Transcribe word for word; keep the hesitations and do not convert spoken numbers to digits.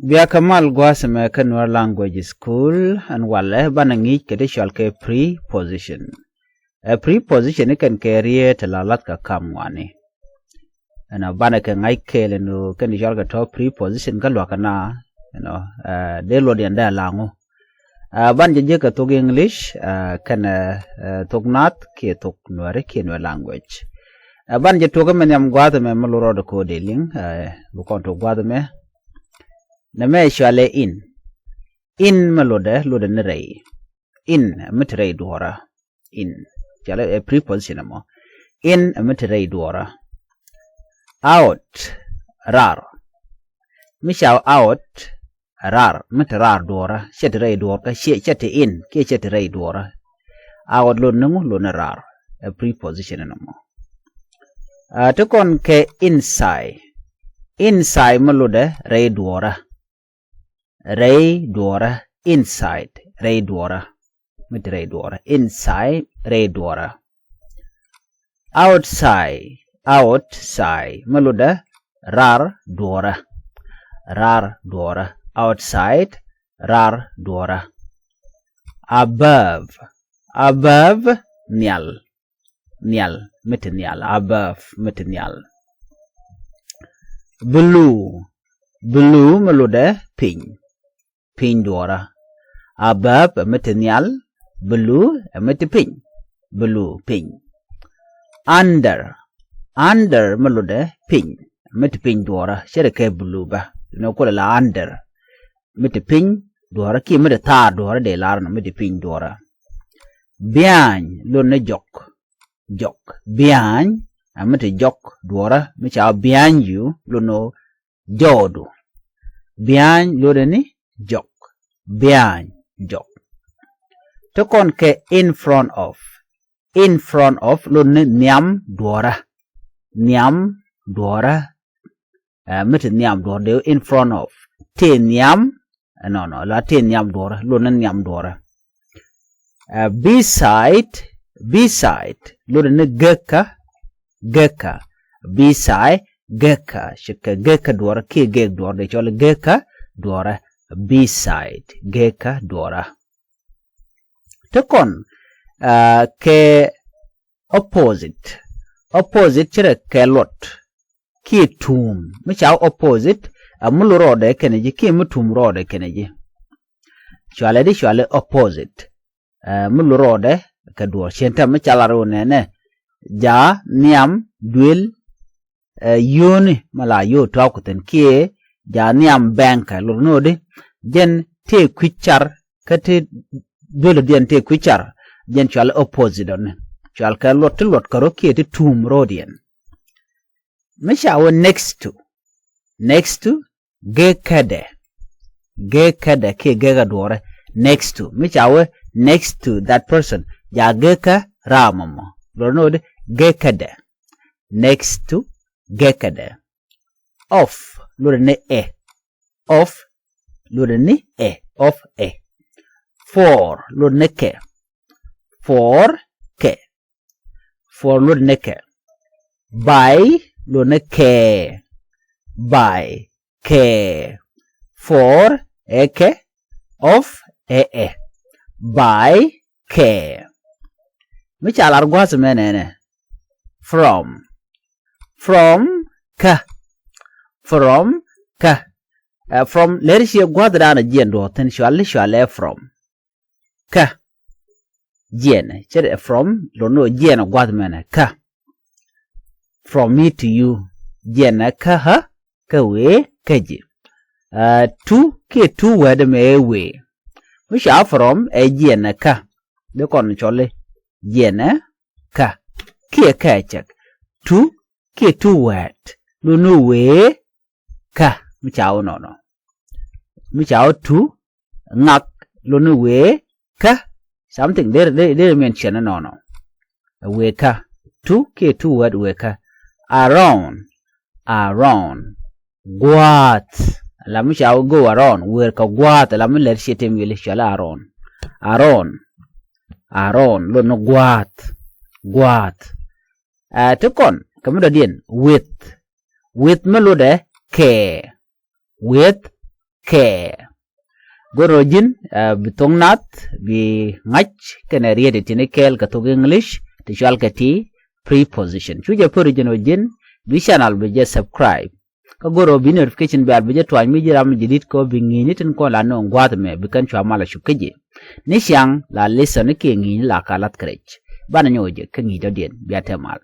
Bia kɛ mal gua̱a̱th ɛmɛ kä Nuer Language School. Ɛn walɛ banɛ ŋi̱i̱c kɛ ti cɔal kɛ preposition. Ɛ preposition ni kɛn kɛ rieet ti la lath kɛ kam ŋuani. Ɛnɔ banɛ kɛ ŋa̱c kɛɛl ɛn ɣöö kɛn ti cɔal kɛ tɔ̱ preposition kä luakä na, ɛnɔ, ɛ, dee luɔt yɛn dee laŋu. Ɛ, banɛ jɛ jiäk kɛ thok English, ɛ, kɛnɛ, ɛ, thok Naath kiɛ thok Nuɛri kiɛ Nuer language. Ɛ, banɛ jɛ tuɔk ɛmɛ nhiam gua̱a̱th ɛmɛ mi lot rɔɔdɛ ko̱o̱dɛ liŋ, ɛ, bi kɔn tuɔk gua̱a̱th ɛmɛ. Nɛmɛ cɔalɛ in. In mɛ lotdɛ, lotdɛ ni rɛy. In, ɛ mi te rɛy duɔ̱ɔ̱rä. In. Cɔalɛ ɛ preposition ɛmɔ. In, ɛ mi te rɛy duɔ̱ɔ̱rä. Out, raar. Mi ca out, raar, mi te raar duɔ̱ɔ̱rä. Cɛ te rɛy duɔ̱ɔ̱rä, kä cɛ, cɛ te in, kiɛ cɛ te rɛy duɔ̱ɔ̱rä. Out lot ni ŋu, lot ni raar. Ɛ preposition ɛmɔ. Ɛ, te kɔn kɛ inside. Inside mɛ lotdɛ rɛy duɔ̱ɔ̱rä. Rɛy duɔ̱ɔ̱rä, inside, rɛy duɔ̱ɔ̱rä. Mi te rɛy duɔ̱ɔ̱rä, inside, rɛy duɔ̱ɔ̱rä. Outside, outside, mɛ lotdɛ raar duɔ̱ɔ̱rä. Raar duɔ̱ɔ̱rä, outside, raar duɔ̱ɔ̱rä. Above, above, nhial. Nhial, mi te nhial, above, mi te nhial. Below, below mɛ lotdɛ piny. Piny duɔ̱ɔ̱rä. Above, ɛ mi te nhial, below, ɛ mi te piny. Below, piny. Under, under mɛ lotdɛ piny. Ɛ mi te piny duɔ̱ɔ̱rä, cɛ rɛ kɛ below bä. Ni kulɛ la under. Mi te piny duɔ̱ɔ̱rä kiɛ mi te thaar duɔ̱ɔ̱rä dee lar nɔ mi te piny duɔ̱ɔ̱rä. Behind, lot ni jɔk. Jɔk. Behind, ɛ mi te jɔk duɔ̱ɔ̱rä, mi ca behind you, lot ni jɔɔdu. Behind, lot ni jɔk. Behind, jɔk. Te kɔn kɛ in front of. In front of, lot ni nhiam duɔ̱ɔ̱rä. Nhiam duɔ̱ɔ̱rä. Ɛ, mi te nhiam duɔ̱ɔ̱rä dee in front of. Tëë nhiam, ɛ, nɔnɔ, la tëë nhiam duɔ̱ɔ̱rä, lot ni nhiam duɔ̱ɔ̱rä. Ɛ, beside, beside, lot ni gekä, gekä. Beside, gekä, ce̱tkɛ gekä duɔ̱ɔ̱rä, kiɛ gek duɔ̱ɔ̱rä, dee cɔl gekä duɔ̱ɔ̱rä. Beside, gekä duɔ̱ɔ̱rä. Te kɔn, ɛ, kɛ opposite. Opposite cɛ rɛ kɛ luɔt. Kiɛ tuum. Mi ca opposite, ɛ mi lot rɔɔdɛ kɛnɛ ji̱, kiɛ mi tuum rɔɔdɛ kɛnɛ ji̱. Cɔalɛ di cɔalɛ opposite. Ɛ, mi lot rɔɔdɛ kɛ duɔ̱ɔ̱r cien tɛm mi ca lar wä nɛnɛ. Ja nhiam duel, ɛ, yio̱o̱ni mi la yio̱o̱ tuak kuthin kiɛ ja nhiam bɛŋkɛ lot ni ɣöö di. Jɛn tëë kui̱ car kä ti duel diɛn tëë kui̱ car. Jɛn cɔalɛ opposite ɔni. Cɔalkɛ luɔt ti luɔt kärɔ kiɛ ti tuum rɔɔdiɛn. Mi ca wä next to. Next to, gekädɛ. Gekädɛ kiɛ gekä duɔ̱ɔ̱rä. Next to. Mi ca wä next to that person. Ja gekä ram mɔ. Lot ni ɣöö di gekädɛ. Next to, gekädɛ. Of, lot ni ɛ. Of, lot ni ɛ. Of ɛ. For, lot ni kɛ. For, kɛ. For, lot ni kɛ. By, lot ni kɛ. By, kɛ. For, ɛ kɛ. Of, ɛ ɛ. By, kɛ. Mi ca lar gua̱a̱th mɛ nɛnɛ. From. From, kä. From, kä. Ɛ, from, ler ciɛ gua̱a̱th da̱a̱n a jiɛn duɔ̱ɔ̱r thi̱n, cɔal, cɔalɛ from. Kä. Jiɛn, cɛ from, lot ni ɣöö jiɛn a gua̱a̱th mɛnɛ, kä. From me to you. Jiɛn ɛ kä ɣä, kä wëë, kä ji̱. Ɛ, to, kiɛ to word mɛ ɛ wëë. Mi ca from ɛ jiɛn ɛ kä. Di kɔn cɔl i̱ jiɛn ɛ kä. Kiɛ kä ɛ cɛk. To, kiɛ to word. Lot ni wëë, kä, mi ca wä nɔnɔ. Mi ca wä to, ŋak, lot ni wëë, kä, something, der, der, der mention nɔnɔ. Wëë kä, to, kiɛ to word wëë kä. Around, around. Gua̱a̱th. La mi ca wä go around, wëë kä gua̱a̱th, la mi lɛr ciɛ tëë mi yɛli cɔal around. Around, around, lot ni gua̱a̱th, gua̱a̱th. Ɛ, ti kɔn, kɛ mi dɔ̱diɛn, with. With mi lotdɛ kɛ. With, kɛ. Go̱r ɔ ji̱n, eh, bi thoŋ nath, bi ŋa̱c kɛnɛ riet tin kɛɛl kɛ thok English ti cual kɛ ti preposition. Cu jɛ pär ji̱n ɔ ji̱n, bi channel bi jɛ subscribe. Kä go̱r ɔ bi notification bell bi jɛ tuany mi ji̱ ram jɛ dit kɔ bi ŋi̱i̱ni tin kɔn la nööŋ gua̱a̱th mɛ bi kɛn cua mal a cuk kä ji̱. Ni ciaŋ la lesson ni kiɛ ŋi̱i̱ni la ka lath kɛ rɛc. Banɛ nyɔk jɛ kä ŋi̱i̱c dɔ̱diɛn bia te mal.